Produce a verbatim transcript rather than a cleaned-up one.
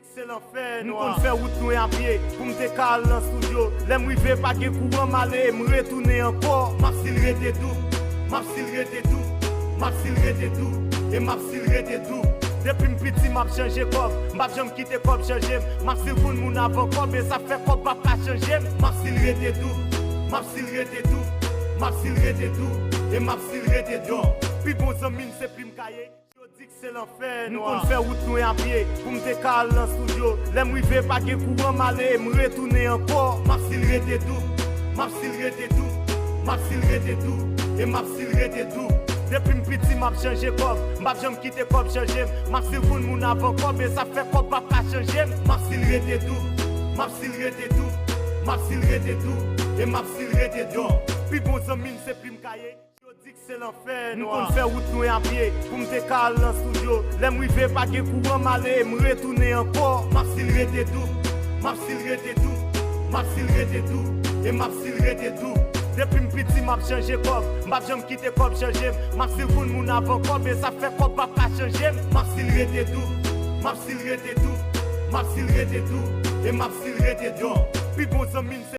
Se lanfè nwa. M konn fè wout lwen a pye pou m te ka al nan estidyo. Lè m rive, pa gen kouran, m ale e m retounen ankò. M ap still rete dou, m ap still rete dou, m ap still rete dou, e m ap still rete dou. Depi m piti, m ap chanje kòb. M p ap janm kite kòb chanje m. M ap still konn moun avan kòb, e sa fè kòb p ap ka chanje m. M ap still rete dou, m ap still rete dou, m ap still rete dou, e m ap still rete dou. Pi bon zanmi m se Plim Kaye. Yo di k se lanfè nwa. M konn fè wout lwen a pye pou m te ka al nan estidyo. Lè m rive, pa gen kouran, m ale e m retounen ankò. M ap still rete dou, m ap still rete dou, m ap still rete dou, e m ap still rete dou. Depi m piti, m ap chanje kòb. M p ap janm kite kòb chanje m. M ap still konn moun avan kòb, e sa fè kòb p ap ka chanje m. M ap still rete dou, m ap still rete dou, m ap still rete dou, e m ap still rete dou. Pi bon zanmi m se Plim Kaye. Yo di k se lanfè nwa. M konn fè wout lwen a pye pou m te ka al nan estidyo. Lè m rive, pa gen kouran, m ale e m retounen ankò. M ap still rete dou, m ap still rete dou, m ap still rete dou, e m ap still rete dou. Depi m piti, m ap chanje kòb. M p ap janm kite kòb chanje m. M ap still konn moun avan kòb, e sa fè kòb p ap ka chanje m. M ap still rete dou, m ap still rete dou, m ap still rete dou, e m ap still rete dou. Pi bon zanmi m se